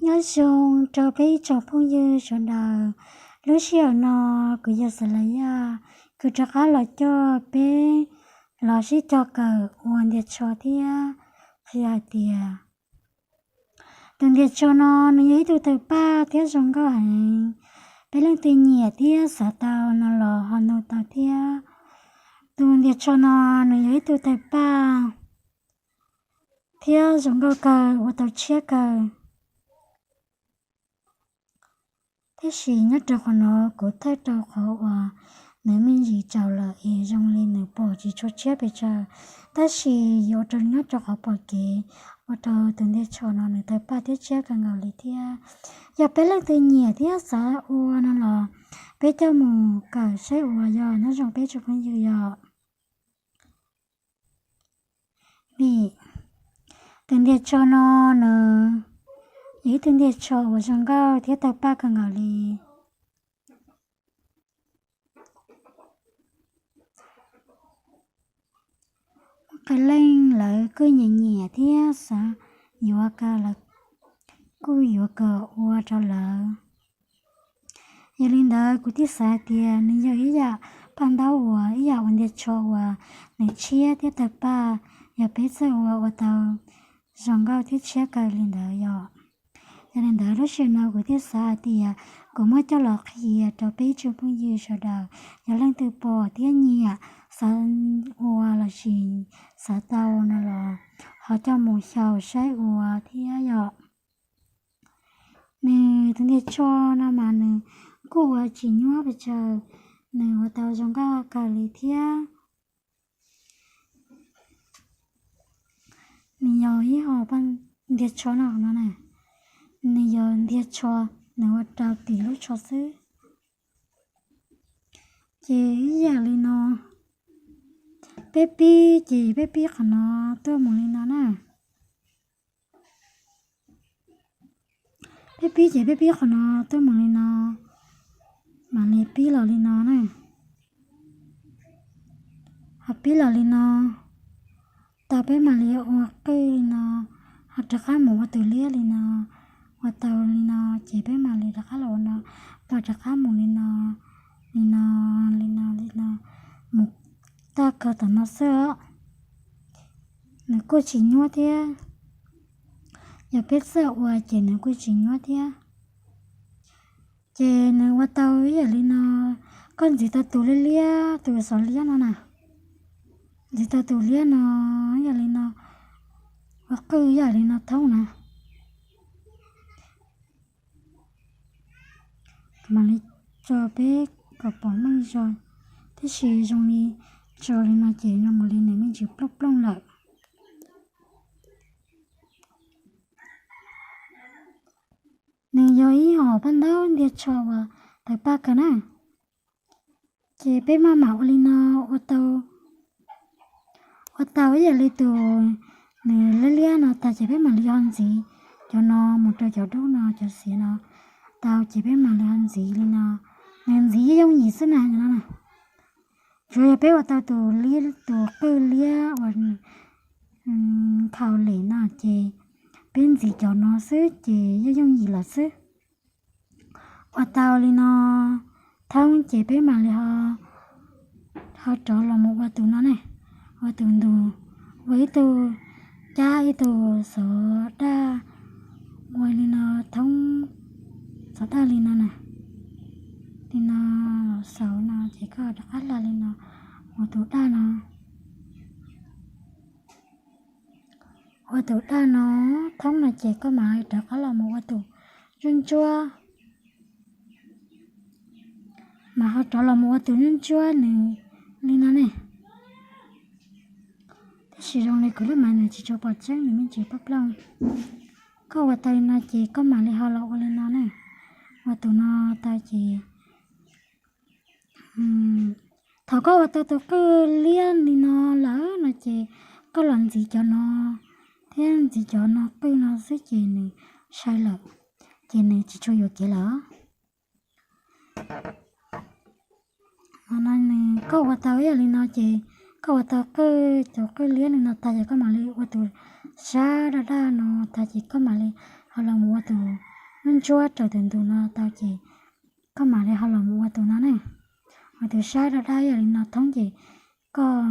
Nyob zoo rau peb ib tsoom phooj ywg sawv daws. Lub sij hawm no kuv yog Xalayaj, kuv rov qab los coj peb los sib cog kawm ua ntiag tsho thiab qhia hais tias tus ntiag tsho no nws yog ib tug tawg paj thiab zoo nkauj heev. Peb leej twg nyiam thiab xav tau no los ho nug tau thiab. Tus ntiag tsho no nws yog ib tug tawg paj thiab zoo nkauj kawg, ua tau tshiab kawg. Tab sis nyob rau qhov no kuv thaij rau qhov uas nws me ntsis tsaus lawm es zoo li nws pom tsis tshua tshiab pes tsawg. Tab sis yuav ua rau nyob rau qhov pom kev, ua rau tus ntiag tsho no nws tawg paj thiab tshiab kawg nkaus li thiab. Yog peb leej twg nyiam thiab xav ua no los peb coj mus kawm saib ua yog nyob zoo peb tsoom phooj ywg yom. Vim tus ntiag tsho no nws yog ib tug ntiag tsho uas zoo nkauj thiab tawg paj kawg nkaus li. Muaj qee leej lawv kuj nyiam nyiam thiab xav yuav kawg, lawv kuj yuav kawg ua rau lawv. Yog li ntawd kuv thiaj xav hais tias nws yog ib yam paj ntaub uas ib yam ua ntiag tsho uas nws tshiab thiab tawg paj, yog peb txawj ua ua tau zoo nkauj thiab tshiab kawg li ntawd yom. Yog li ntawd lub sij hawm no kuv thiaj xav hais tias kuv muab coj los qhia rau peb ib tsoom phooj ywg sawv daws, yog leej twg pom thiab nyiam, xav ua lossis xav tau no los ho coj mus xyaum saib ua thiab yom. Nws tus ntiag tsho no mas nws kuj ua tsis nyuab pes tsawg, nws ua tau zoo nkauj kawg li thiab. Nws yog ib hom paj ntiag tsho no no na, nws yog ntiag tsho, nws ua rau tim lub tsho xwb. Ces ib yam li no, peb pib ces peb pib qhov no tuaj mus li no na. Peb pib ces peb pib qhov no tuaj mus li no, mam li pib los li no na. Ho pib los li no, tau peb mam li ua qwj li no, ho rov qab mus ua tus liab li no, ua tau li no ces peb mam li rov qab los ua no, ho rov qab mus li no, li no, li no, li no, mus tag kawg tom no xwb os. Nws kuj tsis nyuab thiab, yog peb txawj ua ces nws kuj tsis nyuab thiab. Ces nws ua tau ib yam li no, koj ntxiv tau tus liab liab, tus xov liab no na, ntxiv tau tus liab no ib yam li no, ua qwj ib yam li no thoob na. Mam li tso peb kom pom meej zog, tab sis zoo li tso li no ces zoo li nws me ntsis plooj plooj lawm. Nws yog ib hom paj ntaub ntiag tsho uas tawg paj kawg na. Ces peb maj mam ua li no, ua tau, ua tau ib yam li tus nws liab liab no tag ces peb mam li ho ntxiv cov no mus rau cov dub no, cov xiav no tau ces peb mam li ho ntxiv li no. Nws ntxiv yooj yim xwb na no. Tsuas yog peb ua tau tus liab, tus qwj liab uas nkhaus lem no ces peb ntxiv cov no xwb ces yeej yooj yim lawm xwb. Ua tau li no thoob ces peb mam li ho, ho rov los mus ua tus no ne, ua tus ntug, ua ib tug cab ib tug xov daj, ua li no thoob xov daj li no na, li no los xaus no ces koj rov qab hla li no, ua tus daj no. Ua tus daj no thoob no ces koj mam li rov qab los mus ua tus ntsuab ntsuab, mas ho rov los mus ua tus ntsuab ntsuab nws li no ne. Tab sis zoo li kuv lub mas nws tsis tshua pom tseeb, nws me ntsis plooj plooj. Koj ua tau li no ces koj mam li ho los ua li no ne. Ua tus no tau ces thaum koj ua tau tus qwj liab li no lawm no ces koj los ntxiv cov no thiab ntxiv cov no qwj no xwb ces nws sai lawm, ces nws tsis tshua yuam kev lawm. Ho no nws koj ua tau ib yam li no ces koj ua tau qwj, tus qwj liab li no tag ces koj mam li ua tus sab daj daj no tag ces koj mam li ho los mus ua tus lub ntsuab raws tus ntug no tau ces koj mam li ho los mus ua tus no na. Ua tus saib dawb dawb ib yam li no thoob ces koj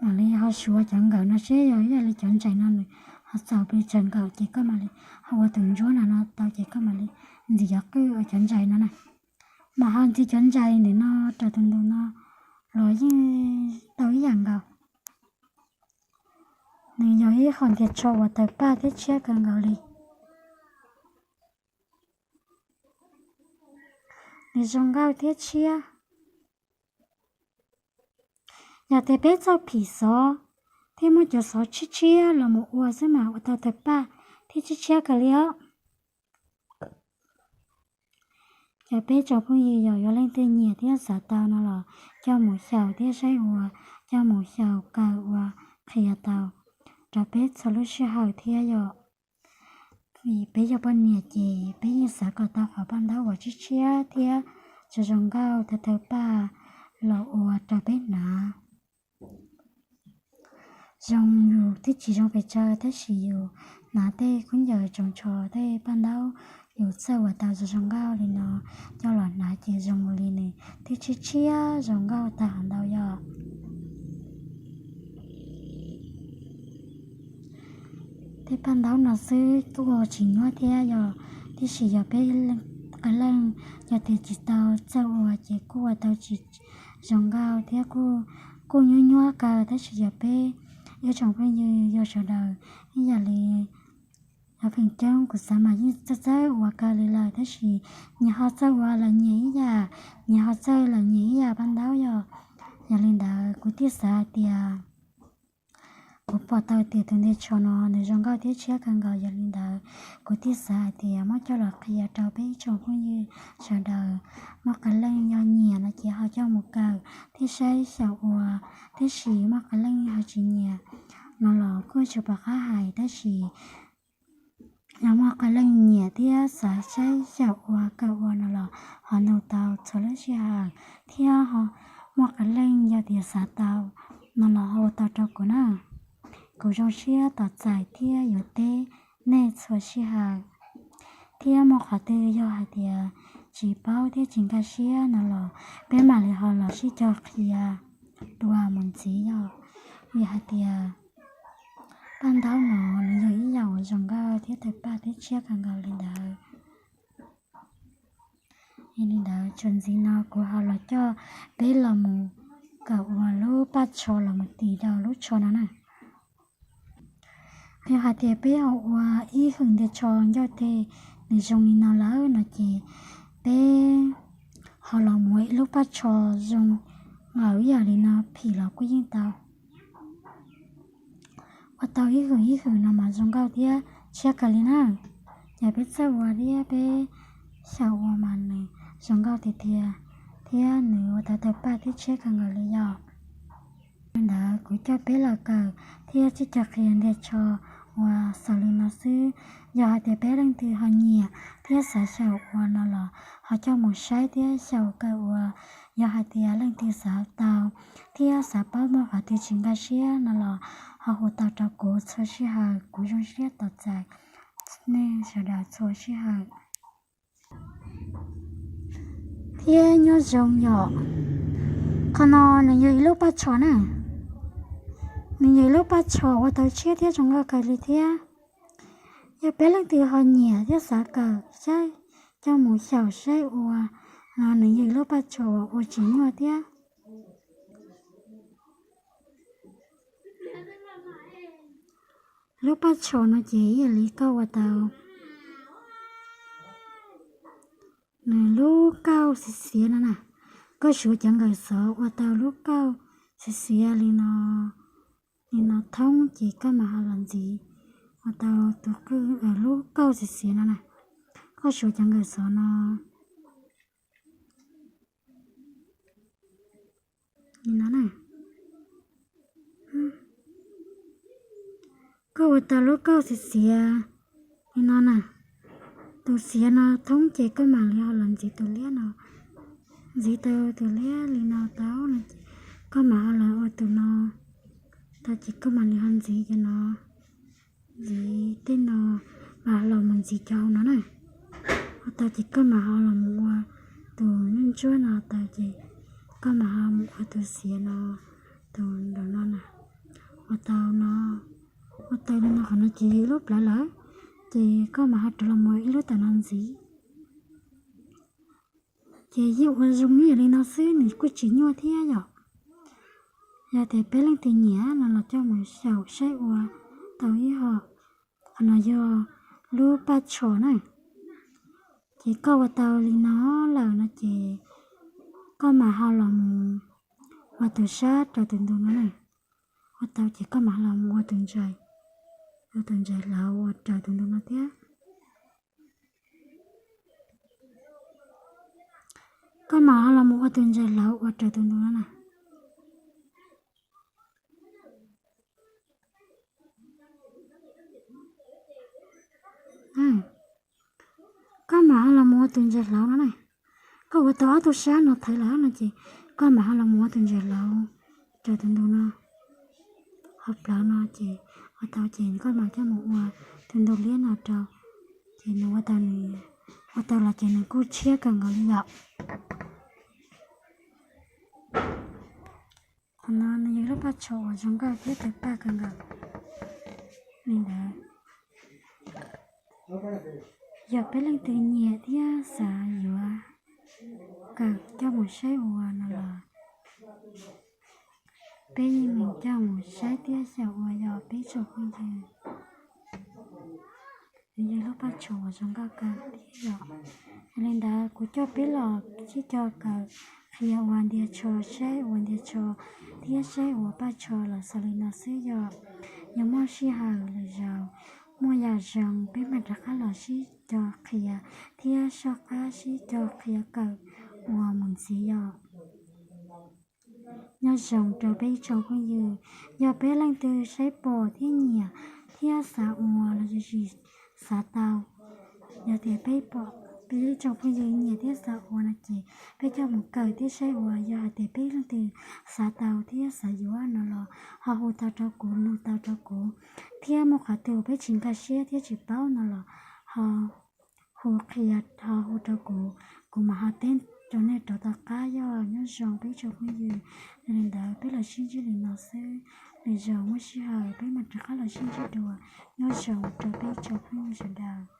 mam li ho suav cov nkaum no seb yog ib yam li cov ntsais no nws ho txaus pes tsawg nkaum ces koj mam li ho ua tus ntsuab no no tau ces koj mam li ntxiv cov qwj ua cov ntsais no na. Mas ho ntxiv cov ntsais ntawm no raws tus ntug no los yeej tau ib yam nkaus. Nws yog ib qho ntiag tsho uas tawg paj thiab tshiab kawg nkaus li. Nws zoo nkauj thiab tshiab. Yog tias peb txawj phim xov thiab muab cov xov tshiab tshiab los mus ua xwb mas ua tau tawg paj thiab tshiab tshiab kawg li os. Ces peb tsoom phooj ywg yog yuav leej twg nyiam thiab xav tau no los coj mus xyaum thiab saib ua, coj mus xyaum kaw ua qhia tau rau peb txhua lub sij hawm thiab yom. Vim peb yog poj niam ces peb yeej xav kom tau qhov paj ntaub uas tshiab tshiab thiab zoo zoo nkauj tawg tawg paj los ua rau peb hnav. Zoo yus twb tsis zoo pes tsawg tab sis yus hnav tej khaub ncaws tsoos tsho tej paj ntaub yus txawj ua tau zoo zoo nkauj li no coj los hnav ces zoo li nws twb tshiab tshiab zoo nkauj tag hov ntau yom. Tej paj ntaub no xwb kuj tsis nyuaj thiab yom, tiam sis yog peb qee leej yog tias tsis tau txawj ua ces kuj ua tau tsis zoo nkauj thiab kuj nyuaj nyuaj kawg tab sis yog peb ib tsoom phooj ywg yog sawv daws ib yam li cov feem coob kuv xav mas yeej txawj txawj ua kawg li lawm tab sis nyias ho txawj ua los nyias ib yam, nyias ho txawj los nyias ib yam paj ntaub yom. Yog li ntawd kuv thiaj xav hais tias kuv pom tau tias tus ntiag tsho no nws zoo nkauj thiab tshiab kawg nkaus, yog li ntawd kuv thiaj xav hais tias muab coj los qhia rau peb ib tsoom phooj ywg sawv daws. Muaj qee leej yog nyiam no ces ho coj mus kawm thiab saib xyaum ua, tiam sis muaj qee leej ho tsis nyiam no los kuj tsis pom qab hais tab sis yog muaj qee leej nyiam thiab xav saib xyaum ua kawm ua no los ho nug tau txhua lub sij hawm thiab muaj qee leej yog tias xav tau no los hu tau rau kuv na. Kuv zoo siab tos txais thiab yuav teb nej txhua sij hawm. Thiab muaj qhov twg yog hais tias tsis paub thiab tsis nkag siab no los peb mam li ho los sib cog qhia dua mus ntxiv yom. Vim hais tias paj ntaub no nws yog ib yam uas zoo nkauj thiab tawg paj thiab tshiab kawg nkaus li ntawd. Yog li ntawd txuas ntxiv no kuv ho los coj peb los mus kawm ua lub paj tsho los mus tis rau lub tsho no na. Yog hais tias peb ho ua ib hwm ntiag tsho ncauj teg nws zoo li no lawm no ces peb ho los muab ib lub paj tsho zoo nkaus ib yam li no phim los kuj yeej tau. Ua tau ib hwm ib hwm no mas zoo nkauj thiab tshiab kawg li na. Yog peb txawj ua thiab peb xyaum ua mas nws zoo nkauj tiag tiag thiab nws ua tau tawg paj thiab tshiab kawg nkaus li yom. Li ntawd kuv coj peb los kawm thiab sib cog qhia ntiag tsho uas xaus li no xwb. Yog hais tias peb leej twg ho nyiam thiab xav xyaum ua no los ho coj mus saib thiab xyaum kawm ua. Yog hais tias leej twg xav tau thiab xav paub muaj qhov twg tsis nkag siab no los ho hu tau rau kuv txhua sij hawm, kuv zoo siab tos txais nej sawv daws txhua sij hawm. Thiab nyob zoo yom. Qhov no nws yog ib lub paj tsho na. Nws yog ib lub paj tsho ua tau tshiab thiab zoo nkauj kawg li thiab. Yog peb leej twg ho nyiam thiab xav kawm saib, coj mus xyaum saib ua no nws yog ib lub paj tsho uas ua tsis nyuaj thiab. Lub paj tsho no ces ib yam li koj ua tau nws lub kauj xiv xiav no na. Koj suav cov nkawm xov ua tau lub kauj xiv xiav li no, li no thoob ces koj mam ho los ntxiv ua tau tus qwj lub kauj xiv xiav no na. Koj suav cov nkawm xov no li no na. Koj ua tau lub kauj xiv xiav li no na. Tus xiav no thoob ces koj mam li ho los ntxiv tus liab no. Ntxiv tau tus liab li no tau no ces koj mam ho los ua tus no tau ces koj mam li ho ntxiv cov no, ntxiv tej no Mam los mus ntxiv cov hauv no na. Ua tau ces koj mam ho los mus ua tus nyob ntsuab no tau ces koj mam ho mus ua tus xiav no, tus nraum no na. Ua tau no, ua tau li no qhov no ces yog ib lub plawv lawm, ces koj mam ho rov los mus ib lub tawm no ntxiv. Ces yeej ua zoo ib yam li no xwb, nws kuj tsis nyuaj thiab yom. Yog tias peb leej twg nyiam no los coj mus xyaum saib ua tau ib hom. Qhov no yog lub paj tsho na. Ces koj ua tau li no lawm no ces koj mam ho los mus ua tus sab rau tus ntu no na. Ua tau ces koj mam ho los mus ua tus ntsaim, ua tus ntsaim hlauv ua raws tus ntu no thiab. Koj mam ho los mus ua tus ntsaim hlauv ua raws tus ntu no na. Koj mam ho los mus ua tus ntsaim hlauv no na. Koj ua tau ob tug sab no thawv lawm no ces koj mam ho los mus ua tus ntsaim hlauv raws tus ntu no. Hauv plawv no ces ua tau ces koj mam coj mus ua tus ntu liab no rau. Ces nws ua tau, nws ua tau los ces nws kuj tshiab kawg nkaus li yom. Qhov no nws yog lub paj tsho uas zoo nkauj thiab tawv paj kawg nkaus li ntawd. Yog peb leej twg nyiam thiab xav yuav kawm coj mus saib ua no los peb yeej mus coj mus saib thiab xyaum ua yom peb tsoom phooj ywg. Nws yog lub paj tsho uas zoo nkauj kawg thiab yom. Yog li ntawd kuv coj peb los sib cog kawm qhia ua ntiag tsho, saib ua ntiag tsho thiab saib ua paj tsho los xaus li no xwb yom. Yog muaj sij hawm lwm zaus muaj yam zoo peb mam rov qab los sib cog qhia thiab soj qab sib cog qhia kawm ua mus ntxiv yom. Nyob zoo rau peb tsoom phooj ywg, yog peb leej twg saib pom thiab nyiam thiab xav ua los yog xav tau, yog tias peb pom peb tsoom phooj ywg nyiam thiab xav ua no ces peb coj mus kawm thiab saib ua. Yog hais tias peb leej twg xav tau thiab xav yuav no los ho hu tau rau kuv, nug tau rau kuv, thiab muaj qhov twg peb tsis nkag siab thiab tsis paub no los ho hu qhia, ho hu rau kuv, kuv mam ho teb rau nej rov tom qab yom. Nyob zoo peb tsoom phooj ywg, yog li ntawd peb los sib ntsib li no xwb, lwm zaus muaj sij hawm peb mam rov qab los sib ntsib dua. Nyob zoo rau peb tsoom phooj ywg sawv daws.